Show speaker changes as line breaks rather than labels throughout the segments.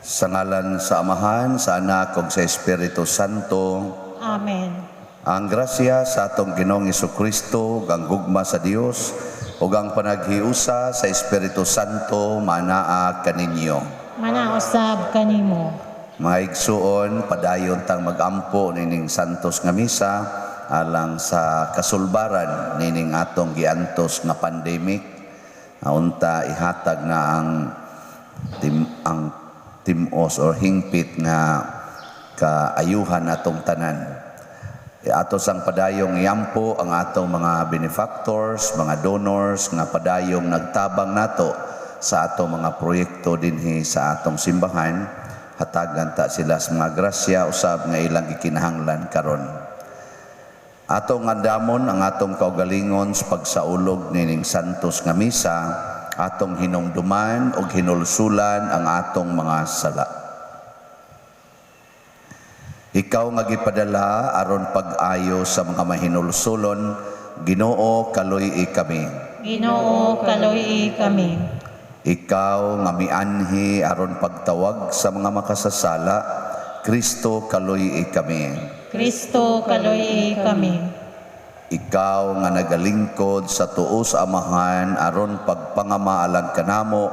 Sa ngalan sa Amahan, sa Anak ug sa Espiritu Santo.
Amen.
Ang grasya sa atong Ginoong Kristo, ug ang gugma sa Dios, ug ang panaghiusa sa Espiritu Santo manaa kaninyo.
Manausab kanimo.
Mga igsuon, padayon tang magampo nining santos nga misa alang sa kasulbaran nining atong giantos nga pandemic. Unta ihatag na ang timos or hingpit nga kaayuhan atong tanan. Ato sang padayong iampo ang atong mga benefactors, mga donors nga padayong nagtabang nato sa atong mga proyekto dinhi sa atong simbahan. Hatagan ta sila sa mga grasya usab nga ilang gikinahanglan karon. Atong andamon ang atong kaugalingon sa pagsaulog nining santos nga misa, atong hinumduman ug hinulsulan ang atong mga sala. Ikaw nga gipadala aron pag-ayo sa mga mahinulsulon, Ginoo, kaluy-i kami.
Ginoo, kaluy-i kami.
Ikaw nga mianhi aron pagtawag sa mga makasasala, Kristo, kaluy-i kami.
Kristo, kaluy-i kami.
Ikaw nga nagalingkod sa tuo sa Amahan aron pagpangama alang kanamo,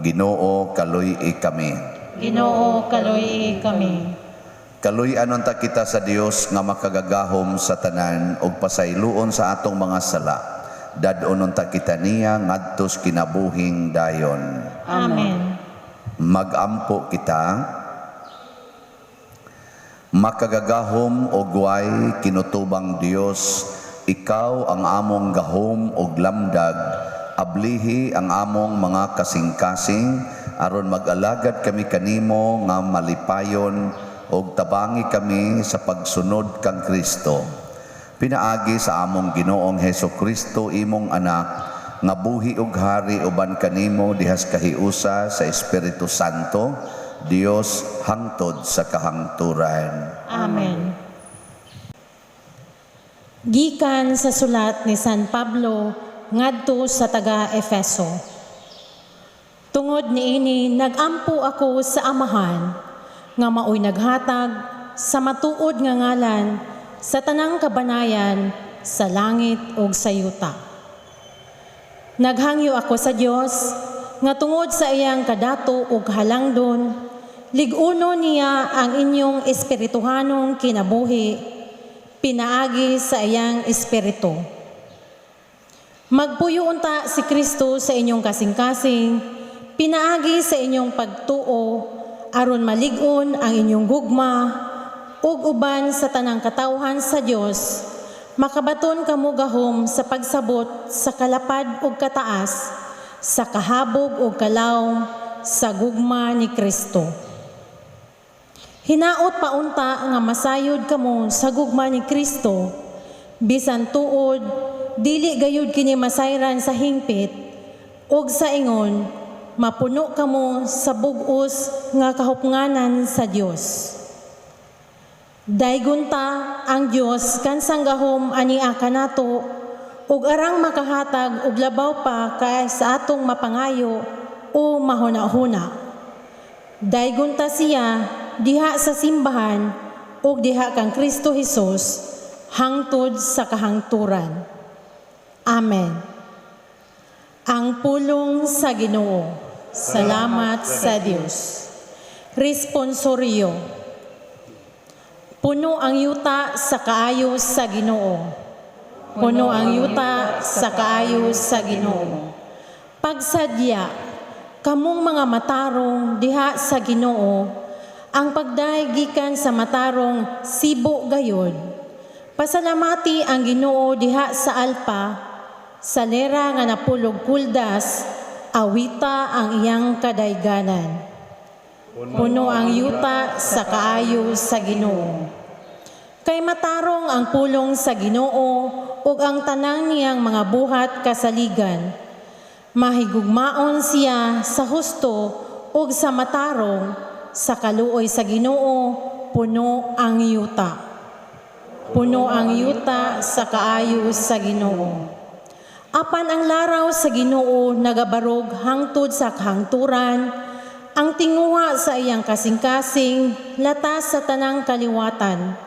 Ginoo, kaluy-i kami.
Ginoo, kaluy-i kami.
Kaluy-an unta kita sa Dios nga makagagahom sa tanan ug pasayloon sa atong mga sala. Dad-on unta kita niya ngadto sa kinabuhing dayon.
Amen.
Magampo kita. Makagagahom ug way kinutubang Dios, ikaw ang among gahom ug lamdag. Ablihi ang among mga kasing-kasing aron mag-alagad kami kanimo nga malipayon ug tabangi kami sa pagsunod kang Kristo. Pinaagi sa among Ginoong Heso Kristo, imong anak, nga buhi ug hari uban kanimo dihas kahiusa sa Espiritu Santo, Dios hangtod sa kahangturan.
Amen. Gikan sa sulat ni San Pablo ngadto sa taga Efeso. Tungod niini nagampo ako sa Amahan nga maoy naghatag sa matuod nga ngalan sa tanang kabanayan sa langit ug sa yuta. Naghangyo ako sa Dios nga tungod sa iyang kadato ug halangdon, lig-uno niya ang inyong espirituhanong kinabuhi pinaagi sa iyang espiritu. Magpuyo unta si Kristo sa inyong kasing-kasing, pinaagi sa inyong pagtuo, aron malig-on ang inyong gugma, ug uban sa tanang katawhan sa Dios, makabaton kamo gahom sa pagsabot sa kalapad ug kataas, sa kahabog ug kalawom sa gugma ni Kristo. Hinaot paunta nga masayod kamo sa gugma ni Kristo, bisan tuod dili gayud kini masayran sa hingpit, ug sa ingon mapuno kamo sa bug-os nga kahupnganan sa Dios. Daygon ta ang Dios kansang gahom ania kanato ug arang makahatag og labaw pa kay sa atong mapangayo o mahuna-huna. Daygon ta siya diha sa simbahan ug diha kang Kristo Hesus hangtod sa kahangturan. Amen. Ang pulong sa Ginoo. Salamat sa Dios. Responsorio. Puno ang yuta sa kaayo sa Ginoo. Puno ang yuta sa kaayo sa Ginoo. Pagsadya, kamong mga matarong diha sa Ginoo, ang pagdayeg gikan sa matarong sibo gayod. Pasalamati ang Ginoo diha sa alpa, sa lira nga napulog kuldas, awita ang iyang kadayganan. Puno ang yuta sa kaayo sa Ginoo. Kay matarong ang pulong sa Ginoo ug ang tanang niyang mga buhat kasaligan. Mahigugmaon siya sa husto ug sa matarong, sa kaluoy sa Ginoo puno ang yuta. Puno ang yuta sa kaayo sa Ginoo. Apan ang laraw sa Ginoo nagabarog hangtod sa kahangturan, Ang tinguha sa iyang kasing-kasing, latas sa tanang kaliwatan.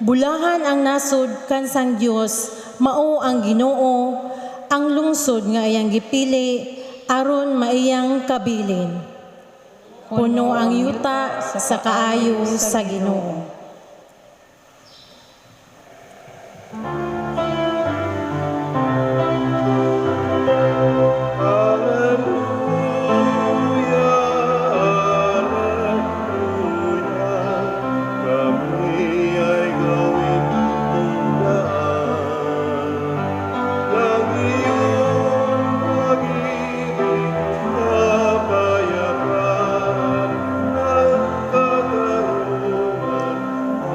Bulahan ang nasod kansang Dios, mao ang Ginoo, ang lungsod nga iyang gipili, aron maiyang kabilin. Puno ang yuta sa kaayo sa Ginoo.
Alleluia, Alleluia, kami ay gawin mong daan ng iyong pag-ibig, kapayapaan at katarungan.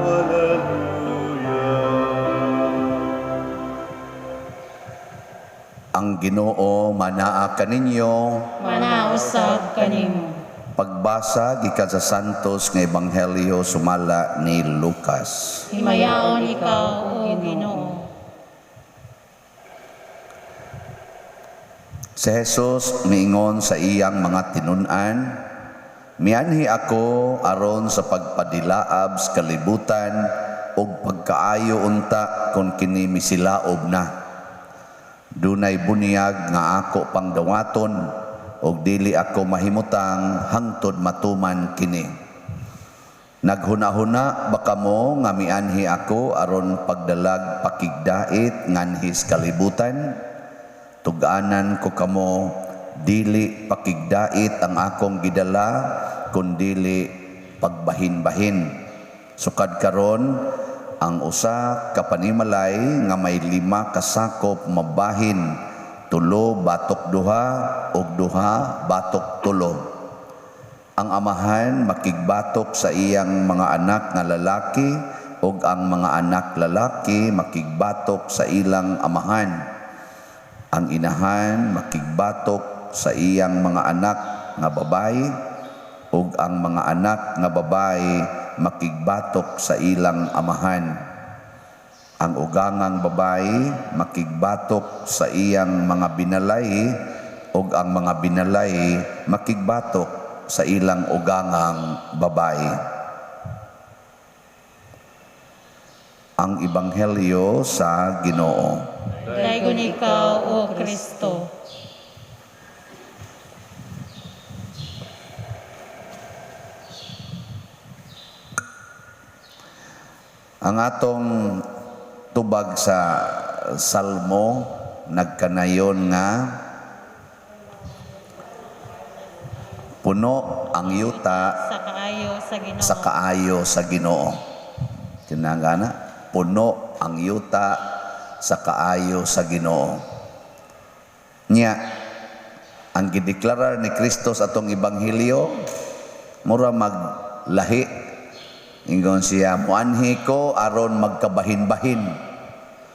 Alleluia.
Ang Ginoo manaa kaninyo.
Manausab kanimo.
Pagbasa gikan sa Santos nga Ebanghelyo sumala ni Lucas.
Himayaon ikaw, O Ginoo.
Si Jesus miingon sa iyang mga tinun-an, "Mianhi ako aron sa pagpadilaab sa kalibutan ug pagkaayo unta kon kini misilaob na. Dunay bunyag nga ako pang dawaton ug dili ako mahimutang hangtod matuman kini. Naghuna-huna ba kamo nga mianhi ako aron pagdalag pakigdait nganhi sa kalibutan? Tug-anan ko kamo, dili pakigdait ang akong gidala, kundili pagbahin-bahin. Sukad karon ang usa ka panimalay nga may 5 ka sakop mabahin, 3 batok 2 ug 2 batok 3. Ang amahan makigbatok sa iyang mga anak nga lalaki ug ang mga anak lalaki makigbatok sa ilang amahan. Ang inahan makigbatok sa iyang mga anak nga babayi ug ang mga anak nga babayi makigbatok sa ilang amahan. Ang ugangang babayi makigbatok sa iyang mga binalay ug ang mga binalay makigbatok sa ilang ugangang babayi." Ang Ebanghelyo sa Ginoo.
Daygon ikaw, O Kristo.
Ang atong tubag sa Salmo nagkanayon nga puno ang yuta
sa kaayo sa Ginoo.
Sa kaayo sa Ginoo. Tinangana, puno ang yuta sa kaayo sa Ginoo. Nya, ang gideklarar ni Kristo sa atong ebanghelyo, mura maglahi. Ingon siya, muanhi ko aron magkabahin-bahin.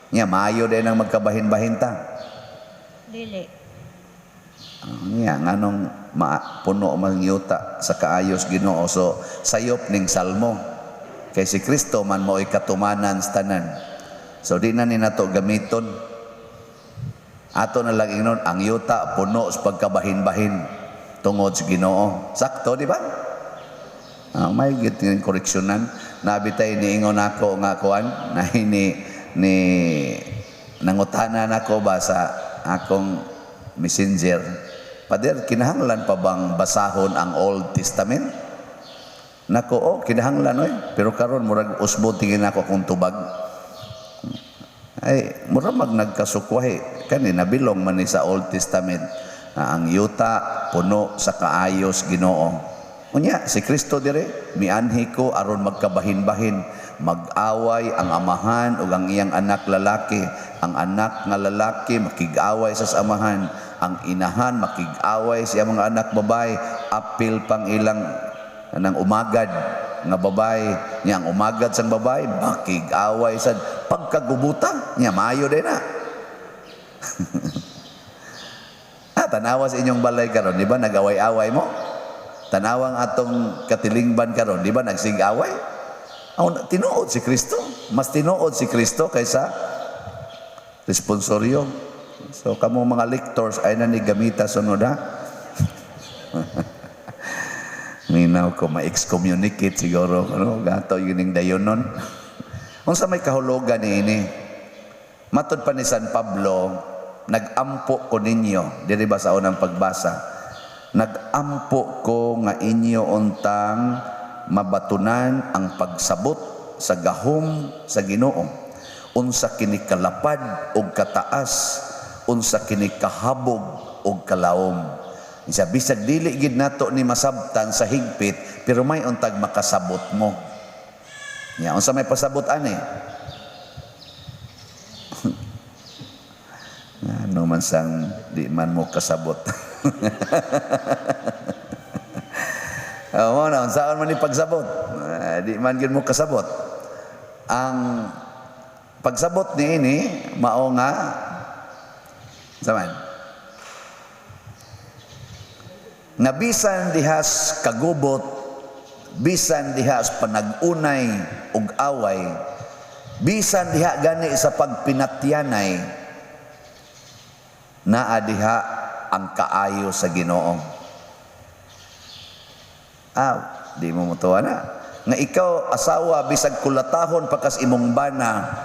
Nya, maayo din ang magkabahin-bahin ta.
Dili.
Nya, nganong puno man yuta sa kaayos Ginoo. So, sayop ning salmo. Kay si Kristo man mo'y katumanan sa tanan. So, di na ni nato gamiton. Ato na lang ingnon, ang yuta puno sa pagkabahin-bahin tungod sa Ginoo. Sakto, di ba? May git yung koreksyonan. Nabitay niingon ako nga kuan, na ni nangutana nako ba sa akong messenger. Pader, kinahanglan pa bang basahon ang Old Testament? Nako, oh, kinahanglan oy. Pero karon murag usbo tingin ako akong tubag. Ay, murag mag nagkasukwahi. Kani nabilong man ni sa Old Testament na ang yuta puno sa kaayos Ginoo. Unya, si Kristo dire, mianhi ko aron magkabahin-bahin, mag-away ang amahan ug ang iyang anak lalaki. Ang anak nga lalaki makig-away sa amahan, ang inahan makig-away sa iyang mga anak babae, apil pang ilang nang umagad nga babae, niya ang umagad sang babae makig-away sa pagkagubuta, niya maayo din na. Tanawa sa inyong balay karon, di ba nag-away-away mo? Tanawang atong katilingban karon, di ba nagsigaway? Aw, tinuod si Kristo. Mas tinuod si Kristo kaysa responsoryo. So kamo mga lectors ay na ni gamita sunod ha. Minaw ko, ma-excommunicate siguro. Ano, gato yun yung dayonon. Unsa may kahulugan ni ini? Matod pa ni San Pablo, nag-ampo ko ninyo, diri ba sa unang pagbasa, nag-ampo ko nga inyo untang mabatunan ang pagsabot sa gahom sa Ginoo. Unsa kini kalapad og kataas, unsa kini kahabog og kalawom. Isa bisag dili gid nato ni masabtan sa higpit, pero may untag makasabot mo. Ya, unsa may pasabot ani? Ano man sang di man mo kasabot. Oh, na unsaon man ni pagsabot? Di man gid mo kasabot. Ang pagsabot niini mao nga saman. Nga bisan dihas kagubot, bisan dihas panag-unay ug away, bisan diha gani sa pagpinatyanay, naa diha ang kaayo sa Ginoo. Ah, di mo mutuwa na. Nga ikaw asawa bisag kulatahon pagkas imong bana,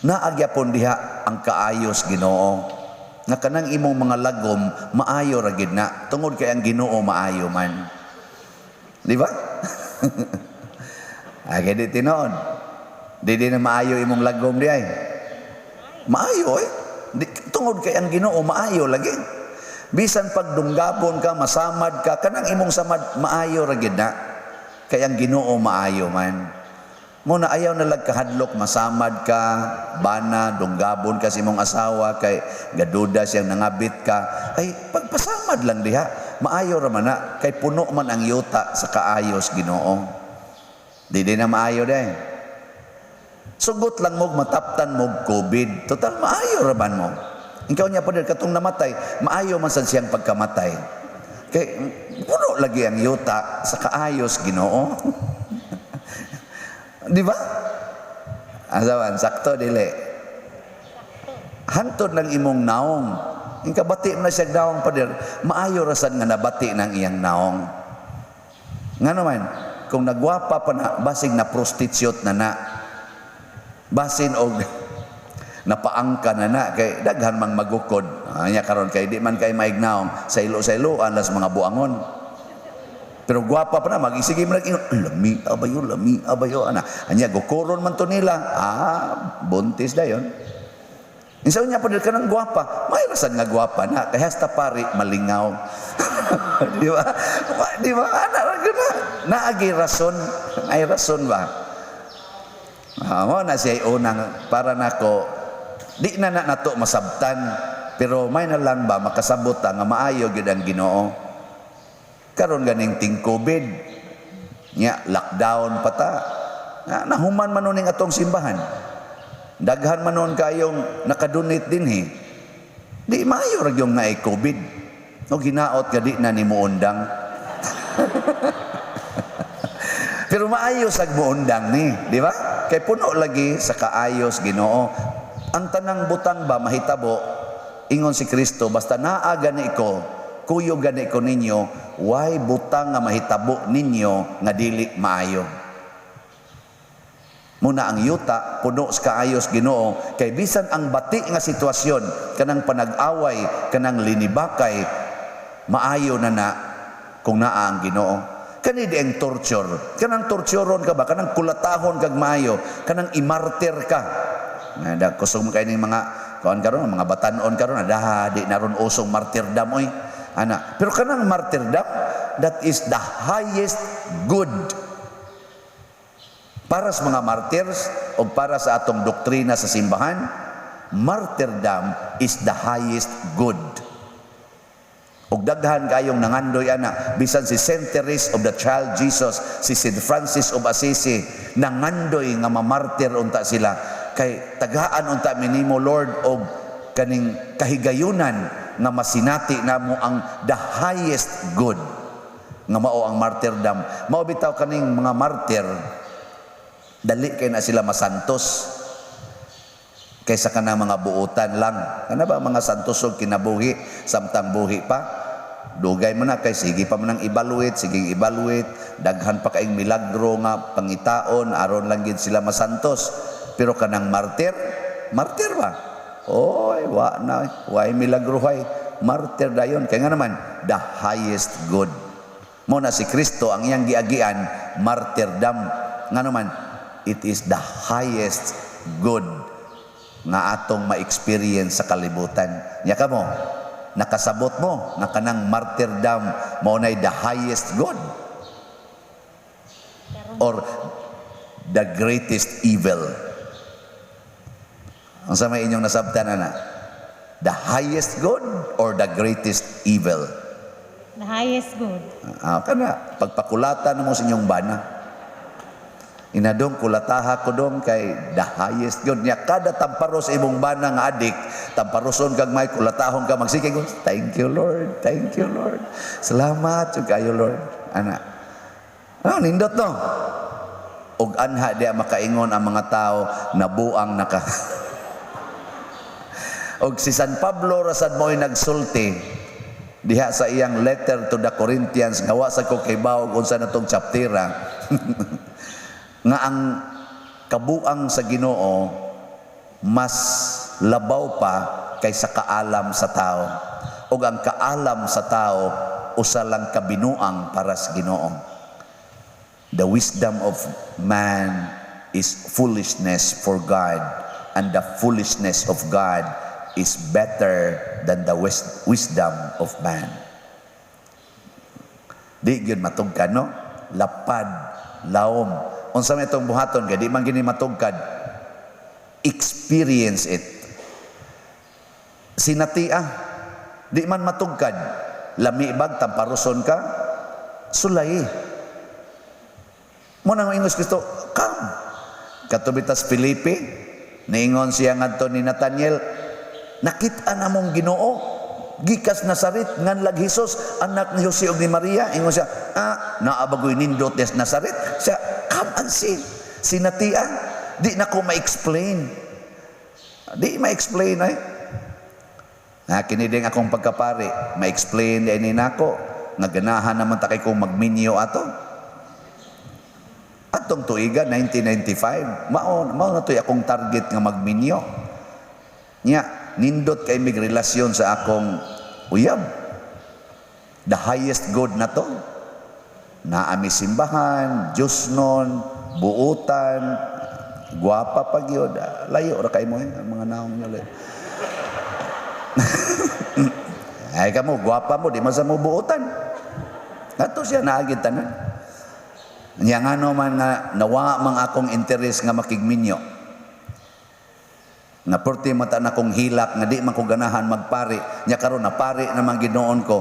naa gyapon diha ang kaayo sa Ginoo. Nga kanang imong mga lagom maayo ra gid na tungod kay ang Ginoo maayo man. Di ba? Ay di tinuod. Di di na maayo imong lagom di ay. Maayo eh. Di, tungod kay ang Ginoo maayo lagi. Bisan pag dunggabon ka, masamad ka, kanang imong samad maayo ra gid na. Kay ang Ginoo maayo man. Muna ayaw na lag kahadlok, masamad ka, bana, dunggabon ka sa imong asawa, kay gaduda siyang nangabit ka. Ay, pagpasamad lang diha, maayo ra man na, kay puno man ang yuta sa kaayos Ginoo. Di di na maayo day. Sugot lang mo, mataptan mo COVID. Total, maayo ra man mo. Ikaw niya pa din, katong namatay, maayo man sad siyang pagkamatay. Kay puno lagi ang yuta sa kaayos Ginoo. Di ba? Asawan, sakto dili. Hantod ng imong naong. Ing kabati na siya naong pader, maayo rasan nga nabati ng iyang naong. Nga naman, kung nagwapa pa na, basig na prostitute na na. Basin og napaangka na na, kay daghan mang magukod. Anya karon kay di man kay maignaong, sa ilo sa iloan las mga buangon. Pero gwapa pa na, magisige man nag-ingon, lami abayo, lami abayo, ana. Anya, gukuron man to nila. Ah, buntis dayon. Insa niya pa ka ng gwapa, may rasan nga gwapa na, kaya hasta pari, malingaw. Di ba? Di ba? Ana, ra gyud na. Naagi rason, ay rason ba? Ah, mo na siya unang, para nako, di na na nato masabtan, pero may na lang ba, makasabot ta, nga maayo gyud ang Ginoo. Karon ganing ting COVID, nya lockdown pa ta. Nga, nahuman man ning atong simbahan. Daghan man nun kayong nakadonate dinhi. Di maayo ra gyud naay COVID. No ginaot ka di na ni muundang. Pero maayo sag muundang ni, di ba? Kay puno lagi sa kaayos Ginoo. Ang tanang butang ba mahitabo ingon si Kristo basta naa gani ko, kuyog gani ko ninyo, way butang nga mahitabo ninyo nga dili maayo. Muna ang yuta puno sa kaayos Ginoo kay bisan ang bati nga sitwasyon kanang panag-away kanang linibakay maayo na na kung naa ang Ginoo. Kani di ang torture, kanang torturon ka ba, kanang kulatahon kag maayo, kanang imartir ka. Nga kusog man kay ning mga kuan karon, mga batan-on karon, adaha di naron usong martyrdom oy. Ana, pero kanang martyrdom, that is the highest good. Para sa mga martyrs o para sa atong doktrina sa simbahan, martyrdom is the highest good. Og daghan kayong nangandoy ana, bisan si Saint Therese of the Child Jesus, si Saint Francis of Assisi, nangandoy nga mamartir unta sila kay tagaan unta minimo Lord og kaning kahigayunan nga masinati namo ang the highest good nga mao ang martyrdom. Mao bitaw kaning mga martyr, dali kay na sila masantos kaysa kanang mga buutan lang. Kana ba mga santos og kinabuhi samtang buhi pa? Dugay mo na kay sige pa man ang evaluate, sige evaluate, daghan pa kaing milagro nga pangitaon aron lang gid sila masantos. Pero kanang martir, martir ba? Oy, wa na, way milagro hay. Martir dayon. Kaya nga naman, the highest good. Mo na si Kristo ang iyang giagian, martyrdom. Nga naman, it is the highest good nga atong ma-experience sa kalibutan. Nya kamo, nakasabot mo nga kanang martyrdom mao nay the highest good or the greatest evil. Ang sa may inyong nasabtan, ana? The highest good or the greatest evil?
The highest good.
Ah, kana pagpakulatan mo sa inyong bana. Inadong kulataha ko dong kay the highest good niya. Kada tamparos imong bana nga adik, tamparoson kag may kulatahon ka, magsige, "Thank you, Lord, thank you, Lord, salamat jud kayo, Lord," ana. Ah, nindot, no? Og anha diya makaingon ang mga tao, nabuang naka. Og si San Pablo rasad mo'y nagsulti diha sa iyang letter to the Corinthians, nga wa sa ko kay unsa na tong chaptera, nga ang kabuang sa Ginoo mas labaw pa kaysa kaalam sa tao ug ang kaalam sa tao usa lang kabinuang para sa Ginoo. The wisdom of man is foolishness for God, and the foolishness of God is better than the wisdom of man. Di gyud matugkad, no? Lapad, lawom. Unsa may itong buhaton kay di man gini matugkad? Experience it. Sinatia, di man matugkad. Lami bag tamparuson ka? Sulay. Mo nang ingos Kristo, "Come." Katubitas Felipe, niingon siya ngadto ni Nathaniel, "Nakita namong Ginoo gikas Nazaret, nganlag Jesus, anak ni Jose ug ni Maria." Ingon siya, "Ah, naa ba goy nindot des Nazaret?" Siya, "Come and see." Sinatian, di na ko ma-explain. Di ma-explain ay. Ha, kini din akong pagkapari, ma-explain din ni nako nga ganahan naman ta kay kong magminyo ato. Atong tuiga 1995, mao mao na to'y akong target nga magminyo. Nya, nindot kay mig relasyon sa akong uyab. The highest good na to. Naami simbahan, Diyos nun, buutan, gwapa pa gyud. Ah, layo ra kay mo eh, ang mga naong niyo layo. Ay kamo, gwapa mo, di man sa mo buutan. Ato siya naagid tanan. Nya ngano man nga nawa mang akong interes nga makigminyo. Nga perti mata na kong hilak nga di man ko ganahan magpari. Nya karon na pari naman ginoon ko.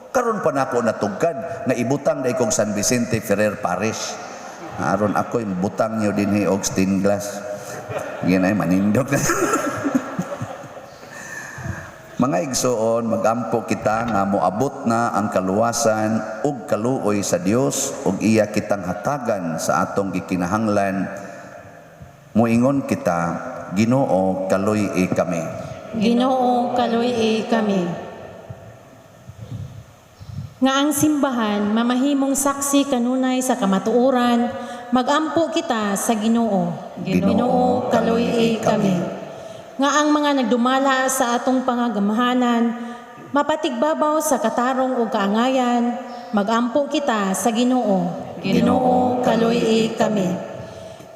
Karon pa nako natugkad nga ibutang day kong San Vicente Ferrer Parish. Aron ako butang niyo dinhi og stained glass. Ginay manindog na. Mga igsoon, magampo kita nga moabot na ang kaluwasan ug kaluoy sa Dios ug iya kitang hatagan sa atong gikinahanglan. Moingon kita, Ginoo, kaluy-i kami.
Ginoo, kaluy-i kami. Nga ang simbahan mamahimong saksi kanunay sa kamatuoran, magampo kita sa Ginoo.
Ginoo,
Ginoo, kaluy-i kami. Nga ang mga nagdumala sa atong pangagamhanan mapatigbabaw sa katarong ug kaangayan, magampo kita sa Ginoo.
Ginoo,
Ginoo, kaluy-i kami.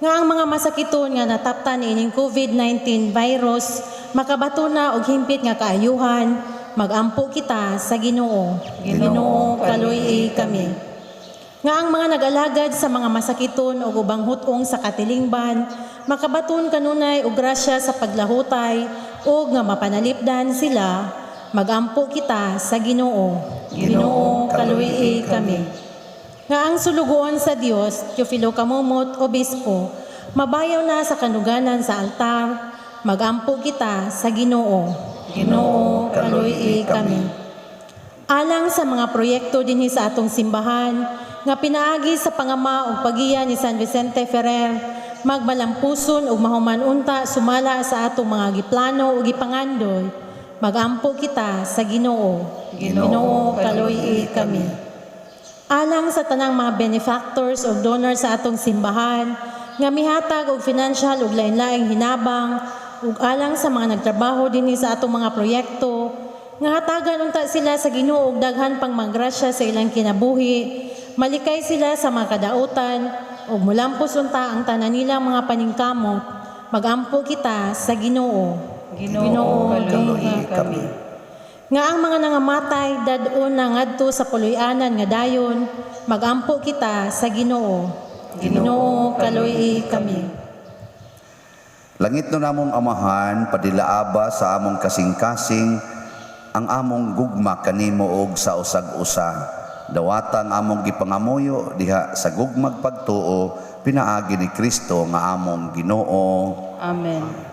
Nga ang mga masakiton nga nataptan ining COVID-19 virus makabato na og himpit nga kaayuhan, magampo kita sa Ginoo.
Ginoo,
Ginoo, kaluy-i kami. Nga ang mga nag-alagad sa mga masakiton o ubang hut-ong sa katilingban makabaton kanunay og grasya sa paglahutay ug nga mapanalipdan sila, magampo kita sa Ginoo.
Ginoo,
Ginoo, kaluy-i kami. Nga ang sulugoon sa Dios, Teofilo Camomot, Obispo, mabayaw na sa kanuganan sa altar, magampo kita sa Ginoo.
Ginoo,
Ginoo, kaluy-i kami. Alang sa mga proyekto dinhi sa atong simbahan, nga pinaagi sa pangama ug pagiya ni San Vicente Ferrer, magmalampuson ug mahuman unta sumala sa atong mga giplano ug gipangandoy, Magampo kita sa Ginoo.
Ginoo,
kaluy-i kami. Alang sa tanang mga benefactors o donors sa atong simbahan, nga mihatag og financial ug lain-laing hinabang, ug alang sa mga nagtrabaho dinhi sa atong mga proyekto, nga hatagan unta sila sa Ginoo og daghan pang manggrasya sa ilang kinabuhi, malikay sila sa mga kadautan, ug mulampos unta ang tanan nilang mga paningkamot. Magampo kita sa Ginoo.
Ginoo,
kaluy-i
kaluy-i kami.
Nga ang mga nangamatay dad-on na ngadto sa puloy-anan nga dayon, magampo kita sa Ginoo. Ginoo, kaluy-i kami.
Langit no namong Amahan, padilaaba sa among kasing-kasing, ang among gugma kanimo og sa usag-usa. Dawata ang among gipangamuyo diha sa gugmag pagtuo, pinaagi ni Kristo nga among Ginoo.
Amen.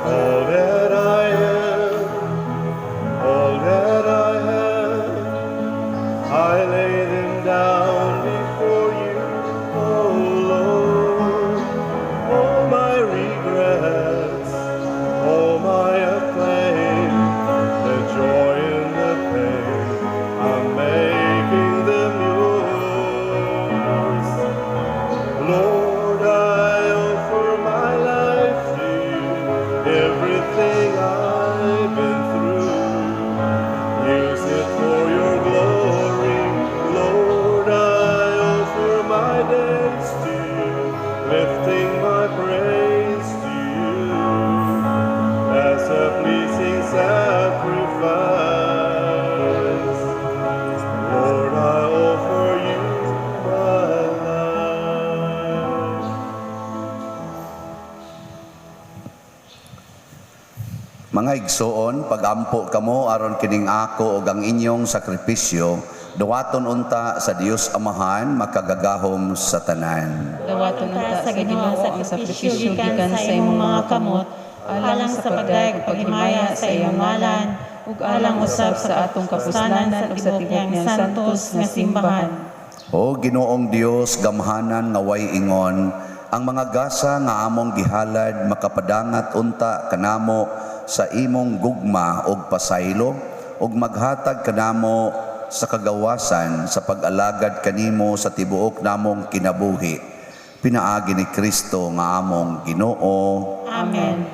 All that I am, all that I have, I lay them down before you, oh Lord. All my regrets, all my acclaim, the joy and the pain, I'm making them yours. Lord, I offer my life to you, everything I've been through. Use it for your glory. Lord, I offer my days to you, lifting my praise to you as a pleasing sacrifice. Lord, I offer you my life.
Mga igsoon, pagampo kamo aron kining ako ug ang inyong sakripisyo, duwaton unta sa Dios Amahan makagagahom sa tanan.
Dawaton unta sa Ginoo ang sakripisyo gikan sa imong mga kamot, alang sa pagdayeg ug paghimaya sa iyang ngalan, ug alang usab sa atong kapuslanan ug sa tibuok niyang santos nga simbahan.
O Ginoong Dios, gamhanan nga way ingon, ang mga gasa nga among gihalad makapadangat unta kanamo sa imong gugma ug pasaylo ug maghatag kanamo sa kagawasan sa pag-alagad kanimo sa tibuok namong kinabuhi. Pinaagi ni Kristo nga among Ginoo.
Amen.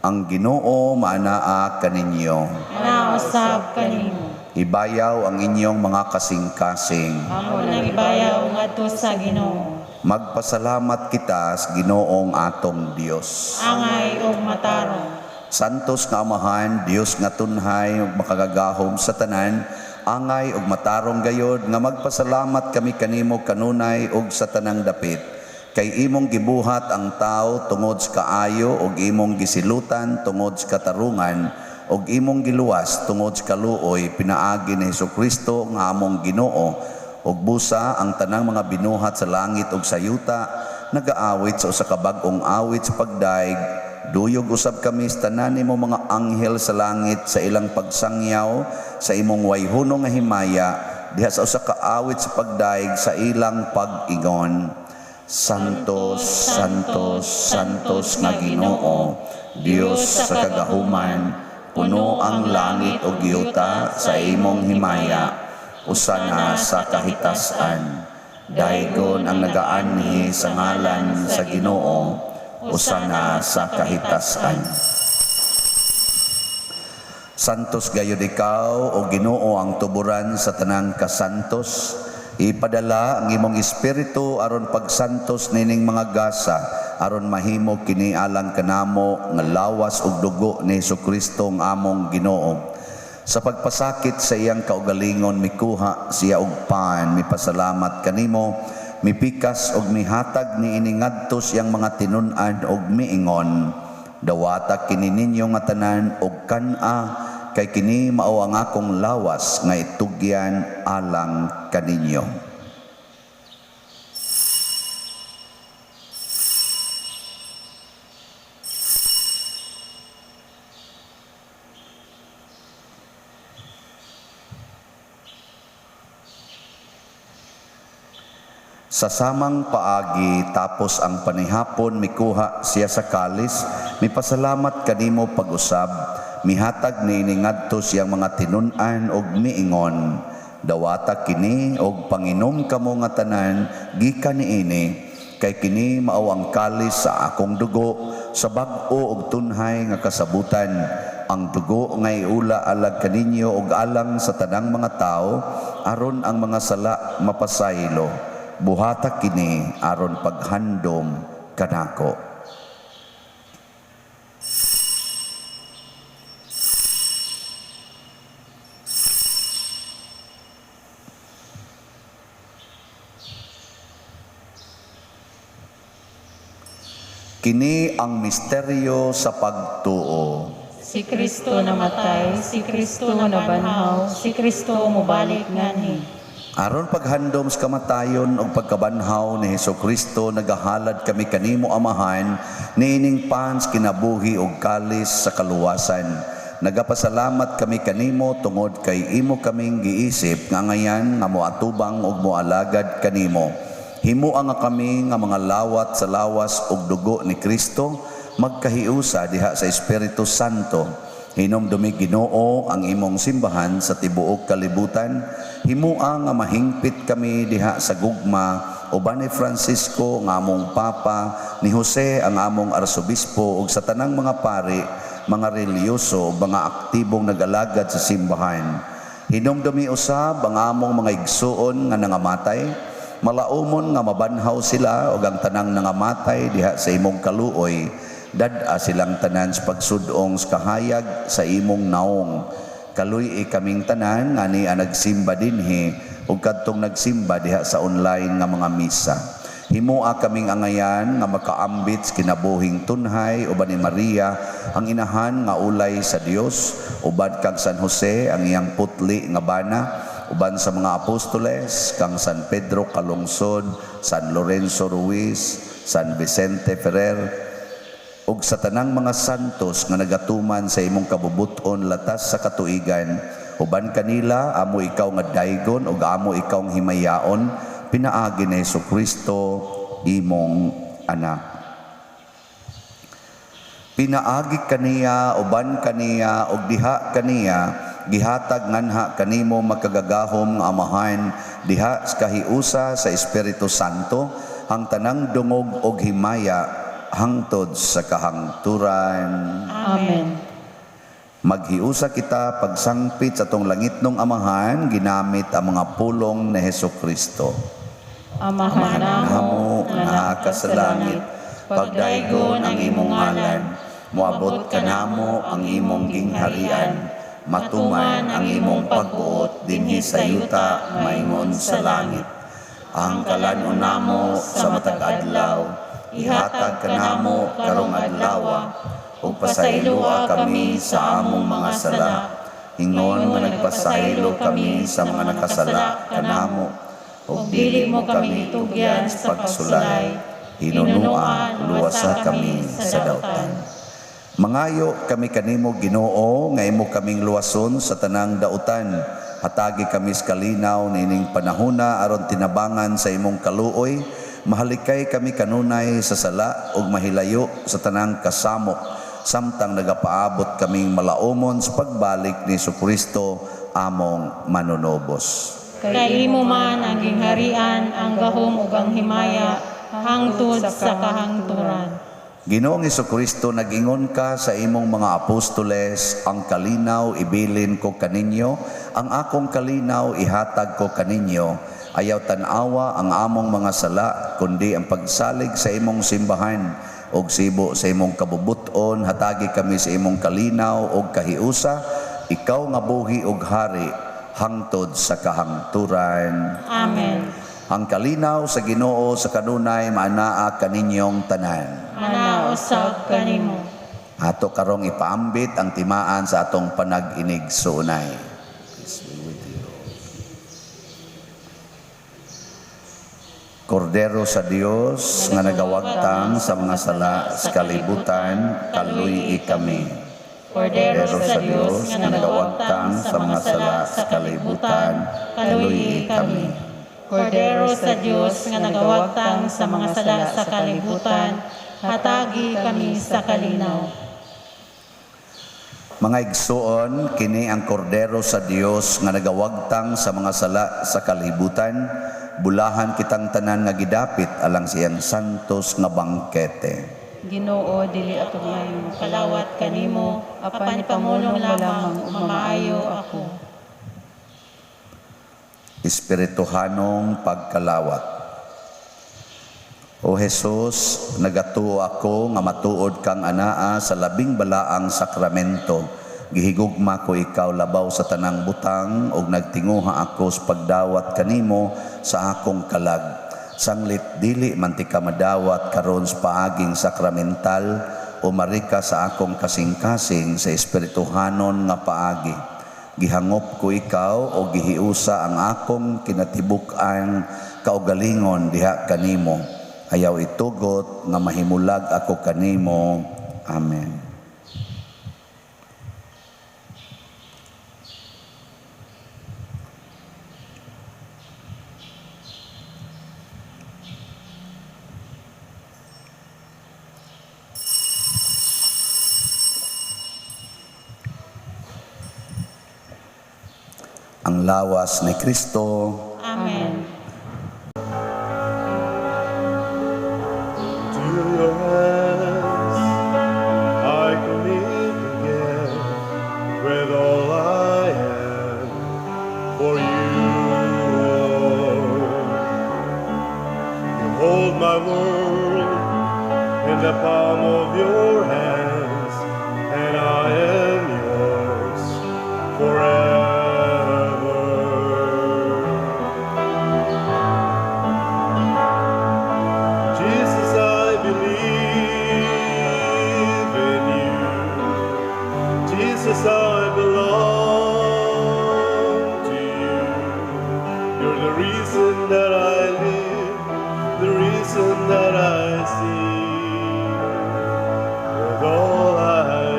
Ang Ginoo maanaa kaninyo.
Nausab kanimo.
Ibayaw ang inyong mga kasing-kasing.
Amo nang ibayaw ngadto sa Ginoo.
Magpasalamat kita sa Ginoong atong Dios.
Angay ug matarong.
Santos nga Amahan, Dios nga tunhay ug makagagahom sa tanan, angay ug matarong gayod nga magpasalamat kami kanimo kanunay ug sa tanang dapit. Kay imong gibuhat ang tao tungod sa kaayo ug imong gisilutan tungod sa katarungan ug imong giluwas tungod sa kaluoy pinaagi ni Hesukristo nga among Ginoo ug busa ang tanang mga binuhat sa langit ug sa yuta nagaawit sa usa ka bag-ong awit sa pagdaig. Duyog usab kami sa tanan nimo mga anghel sa langit sa ilang pagsangyaw sa imong wayhuno nga himaya diha sa usa ka awit sa pagdaig sa ilang pag-ingon. Santos, Santos, Santos nga Ginoo, Dios sa kagahuman, puno ang langit ug yuta sa imong himaya, usana sa kahitasan. Daygon ang nagaanhi sa ngalan sa Ginoo, usana sa kahitasan. Santos gayud ikaw o Ginoo ang tuburan sa tanang kasantos. Ipadala ang imong espiritu aron pagsantos nining mga gasa aron mahimo kini alang kanamo nga lawas ug dugo ni Hesukristo ang among Ginoo. Sa pagpasakit sa iyang kaugalingon mikuha siya og pan, mipasalamat kanimo, mipikas og mihatag niini ngadto sa iyang mga tinun-an og miingon. Dawata kini ninyo nga tanan og kan-a kay kini mao ang akong lawas nga itugyan alang kaninyo. Sa samang paagi tapos ang panihapon, mikuha siya sa kalis, mipasalamat kanimo pag-usab, mihatag niini ngadto sa iyang mga tinun-an og miingon: "Dawata kini og panginom kamo nga tanan gikan niini, kay kini mao ang kalis sa akong dugo sa bag-o og tunhay nga kasabutan, ang dugo nga iula alang kaninyo ug alang sa tanang mga tawo aron ang mga sala mapasaylo. Buhata kini aron paghandom kanako." Kini ang misteryo sa pagtuo.
Si Kristo namatay, si Kristo nabanhaw, si Kristo mobalik nganhi.
Aron paghandom sa kamatayon ug pagkabanhaw ni Hesukristo, nagahalad kami kanimo, Amahan, niining pan sa kinabuhi ug kalis sa kaluwasan. Nagapasalamat kami kanimo tungod kay imo kaming giisip nga angayan nga moatubang ug moalagad kanimo. Himoa nga kami nga mga lawat sa lawas ug dugo ni Kristo magkahiusa diha sa Espiritu Santo. Hinumdumi, Ginoo, ang imong simbahan sa tibuok kalibutan. Himoa nga mahingpit kami diha sa gugma uban ni Francisco nga among Papa, ni Jose ang among Arsobispo ug sa tanang mga pari, mga relihiyoso ug mga aktibong nagalagad sa simbahan. Hinumdumi usab ang among mga igsuon nga nangamatay, malaumon nga mabanhaw sila ug ang tanang nangamatay diha sa imong kaluoy. Dad-a silang tanan sa pagsudong sa kahayag sa imong naong. Kaluy-i kaming tanan nga ania nagsimba dinhi ug kadtong nagsimba diha sa online nga mga misa. Himoa kaming angayan nga makaambit sa kinabuhing tunhay uban ni Maria ang inahan nga ulay sa Dios, uban kang San Jose ang iyang putli nga bana, uban sa mga apostoles kang San Pedro Calungsod, San Lorenzo Ruiz, San Vicente Ferrer, ug sa tanang mga santos nga nagatuman sa imong kabubut-on latas sa katuigan. Uban kanila amo ikaw nga daygon ug amo ikaw nga himayaon pinaagi ni Hesukristo imong anak. Pinaagi kaniya, uban kaniya ug diha kaniya, gihatag nganha kanimo makagagahom nga Amahan diha sa kahiusa sa Espiritu Santo ang tanang dungog ug himaya hangtod sa kahangturan.
Amen.
Maghiusa kita pagsangpit sa atong langitnong Amahan ginamit ang mga pulong ni Hesukristo.
Amahan
Namo
namo
nga naa ka sa langit, pagdaygon ang imong ngalan, moabot kanamo ang imong gingharian, matuman ang imong pagbuot dinhi sa yuta maingon sa langit. Ang kalan-on namo sa matag adlaw, ihatag kanamo karong adlawa, ug pasayloa kami sa among mga sala, ingon nga nagpasaylo kami sa mga nakasala kanamo, ug dili mo kami itugyan sa pagsulay, hinunua luwasa kami sa dautan. Mangayo kami kanimo, Ginoo, nga imo kaming luwason sa tanang dautan. Hatagi kami sa kalinaw niining panahona aron tinabangan sa imong kaluoy, mahalikay kami kanunay sa sala ug mahilayo sa tanang kasamok samtang nagapaabot kaming malaumon sa pagbalik ni Hesukristo among manunobos.
Kay imo man ang gingharian, ang gahom ug ang himaya hangtod sa kahangturan.
Ginoong Hesukristo, nag-ingon ka sa imong mga apostoles, "Ang kalinaw ibilin ko kaninyo, ang akong kalinaw ihatag ko kaninyo. Ayaw tan-awa ang among mga sala, kundi ang pagsalig sa imong simbahan. Og sibo sa imong kabubuton, hatagi kami sa imong kalinaw og kahiusa, ikaw nga buhi og hari hangtod sa kahangturan."
Amen.
Ang kalinaw sa Ginoo sa kanunay maanaa kaninyong tanan.
Manaa usab kanimo.
Ato karong ipaambit ang timaan sa atong panag-inigsuonay. Peace be with you. Kordero sa Dios nga nagawagtang sa mga sala sa kalibutan, kaluy-i kami.
Kordero sa Dios nga nagawagtang sa mga sala sa kalibutan, kaluy-i kami. Kordero sa Dios nga nagawagtang sa mga sala sa kalibutan, hatagi kami sa kalinaw.
Mga igsuon, kini ang kordero sa Dios nga nagawagtang sa mga sala sa kalibutan, bulahan kitang tanan nga gidapit alang siyang santos nga bangkete.
Ginoo, dili ako maayo
Kalawat kanimo, apan ipamulong lamang ug mamaayo ako.
Espirituhanong pagkalawat. O Jesus, nagatuo ako nga matuod kang anaa sa labing balaang sakramento. Gihigugma ko ikaw labaw sa tanang butang ug nagtinguha ako sa pagdawat kanimo sa akong kalag. Sanglit dili man ti ka madawat karon sa paaging sakramental, umari ka sa akong kasing-kasing sa espirituhanon nga paagi. Gihangop ko ikaw o gihiusa ang akong kinatibuk-ang kaugalingon diha kanimo. Ayaw itugot nga mahimulag ako kanimo. Amen. Ang lawas ni Kristo.
Amen.
To your hands I commit again with all I am, for you, Lord. You hold my world in the palm of your hands, and I am yours forever. Jesus, I believe in you. Jesus, I belong to you. You're the reason that I live, the reason that I sing, with all I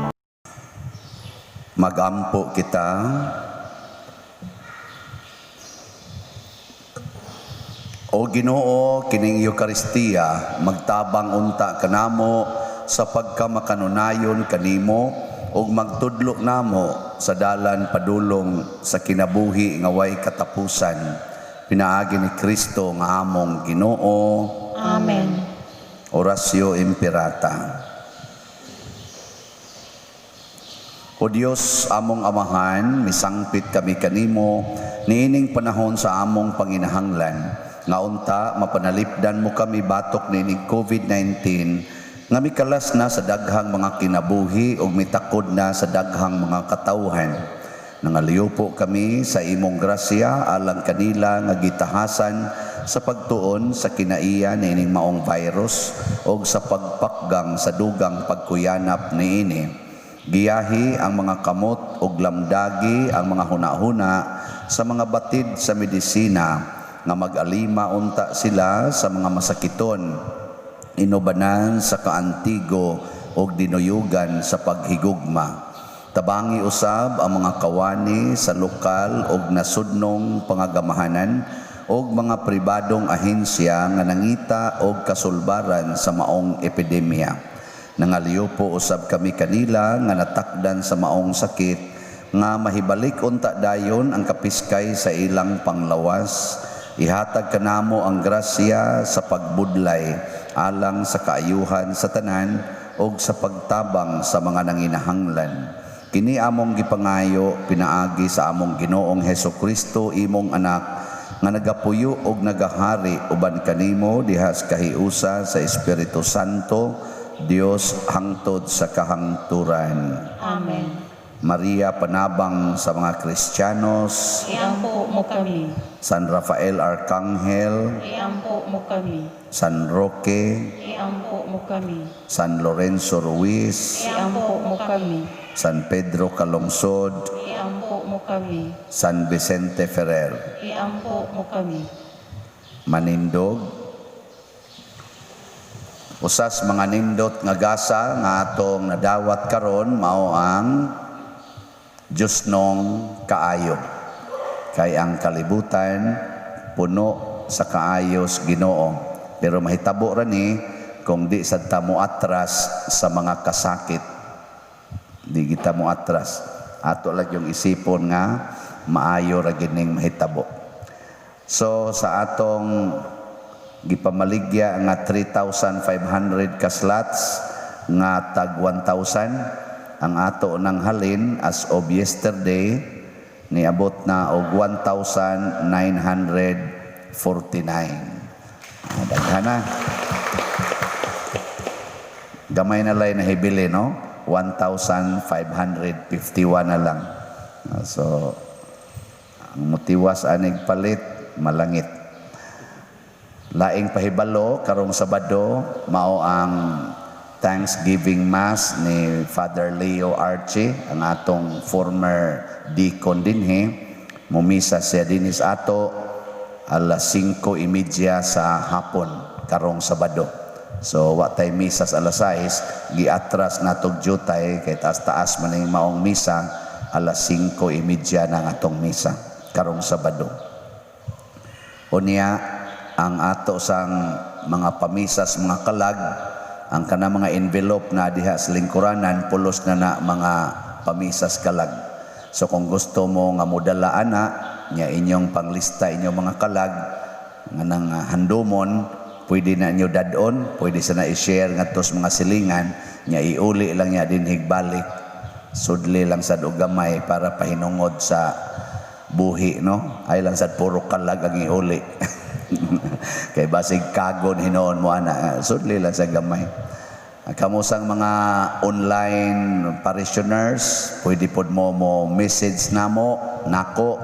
am.
Magampo kita. O Ginoo, kining Eukaristiya, magtabang unta kanamo sa pagkamakanunayon kanimo ug magtudlo namo sa dalan padulong sa kinabuhi nga way katapusan. Pinaagi ni Kristo nga among Ginoo.
Amen.
Oratio Imperata. O Dios, among Amahan, misangpit kami kanimo niining panahon sa among panginahanglan. Nga unta mapanalipdan mo kami batok niining COVID-19 nga mikalas na sa daghang mga kinabuhi ug mitakod na sa daghang mga katawhan. Nangaliupo kami sa imong grasya alang kanila nga gitahasan sa pagtuon sa kinaiya niining maong virus ug sa pagpakgang sa dugang pagkuyanap niini. Giyahi ang mga kamot ug lamdagi ang mga hunahuna sa mga batid sa medisina nga mag-alima unta sila sa mga masakiton, inubanan sa kaantigo ug dinuyugan sa paghigugma. Tabangi usab ang mga kawani sa lokal ug nasudnong pangagamahanan ug mga pribadong ahensya nga nangita og kasulbaran sa maong epidemya. Nangaliupo usab kami kanila nga natakdan sa maong sakit nga mahibalik unta dayon ang kapiskay sa ilang panglawas. Ihatag kanamo ang grasya sa pagbudlay alang sa kaayuhan sa tanan ug sa pagtabang sa mga nanginahanglan. Kini among gipangayo pinaagi sa among Ginoong Hesus Kristo, imong anak, nga nagapuyo og nagahari uban kanimo diha sa kahiusa sa Espiritu Santo, Dios hangtod sa kahangturan.
Amen.
Maria, panabang sa mga Kristiyanos,
Iampo mo kami.
San Rafael Arcangel,
Iampo mo kami.
San Roque,
Iampo mo kami.
San Lorenzo Ruiz,
Iampo mo kami.
San Pedro Calungsod,
Iampo mo kami.
San Vicente Ferrer.
Iampo mo kami.
Manindog. Usas mga nindot nga gasa nga atong nadawat karon mao ang Diyosnong kaayo. Kay ang kalibutan puno sa kaayos Ginoo. Pero mahitabo ra ni kung di sad ta mo atras sa mga kasakit. Di kita mo atras. Ato lang yung isipon nga maayo ra gining mahitabo. So sa atong gipamaligya nga 3,500 ka slots nga tag 1,000 ang ato nang halin as of yesterday, niabot na og 1,949. Ah, daghan na. Gamay na lay nahibili, no? 1,551 na lang. Ah, so ang motiwas anig palit, malangit. Laing pahibalo, karong Sabado mao ang Thanksgiving Mass ni Father Leo Archie, ang atong former deacon dinhi. Mumisa siya dinhi sa ato alas 5:30 sa hapon karong Sabado. So wa tay misa sa alas 6, giatras natog jutay kay taas-taas man ning maong misa, alas 5:30 na ang atong misa karong Sabado. Unya ang ato sang mga pamisas mga kalag, ang kana mga envelope na diha sa lingkuranan, pulos na na mga pamisas kalag. So kung gusto mo nga modala ana nya inyong panglista inyong mga kalag nga nang handumon, pwede na inyo dadon, pwede sa na i-share ngadto sa mga silingan nya iuli lang nya dinhig balik. Sudli lang sad og gamay para pahinungod sa buhi, no? Ay lang sad puro kalag ang iuli. Kay basig kagon hinuon mo ana, sudli lang sa gamay. Kamusang mga online parishioners, pwede pod mo mo message namo nako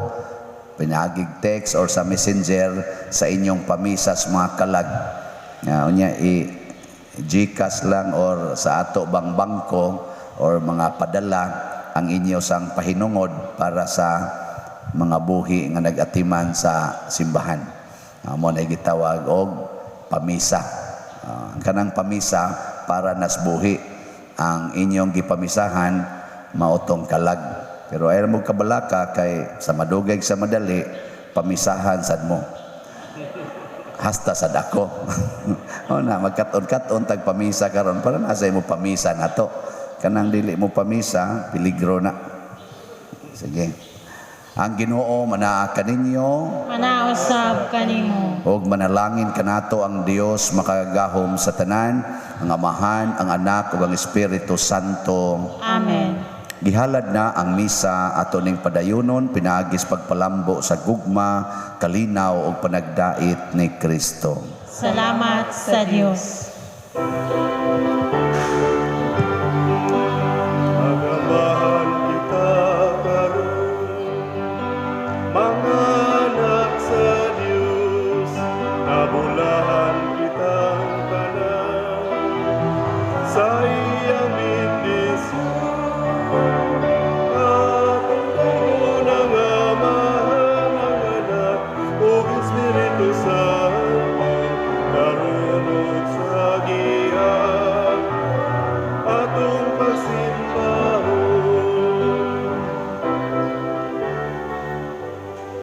pinaagig text or sa Messenger sa inyong pamisas mga kalag. Nga unya i GCash lang or sa ato bang bangko or mga padala ang inyo sang pahinungod para sa mga buhi nga nag-atiman sa simbahan. Mo na gitawag og pamisa. Ang kanang pamisa para nas buhi, ang inyong gipamisahan maotong kalag. Pero ay mo kabalaka kay sa madugay sa madali pamisahan sad mo. Hasta sad ako. O na magkat-on-kat-on tag pamisa karon para nasa imo pamisa nato. Kanang dili mo pamisa, peligro na. Sige. Ang Ginoo manaa kaninyo.
Manausab kanimo.
Ug manalangin kanato ang Dios makagagahom sa tanan, ang Amahan, ang Anak ug ang Espiritu Santo.
Amen.
Gihalad na ang misa, ato ning padayunon pinaagis pagpalambo sa gugma, kalinaw ug panagdait ni Kristo.
Salamat sa Dios.
Thank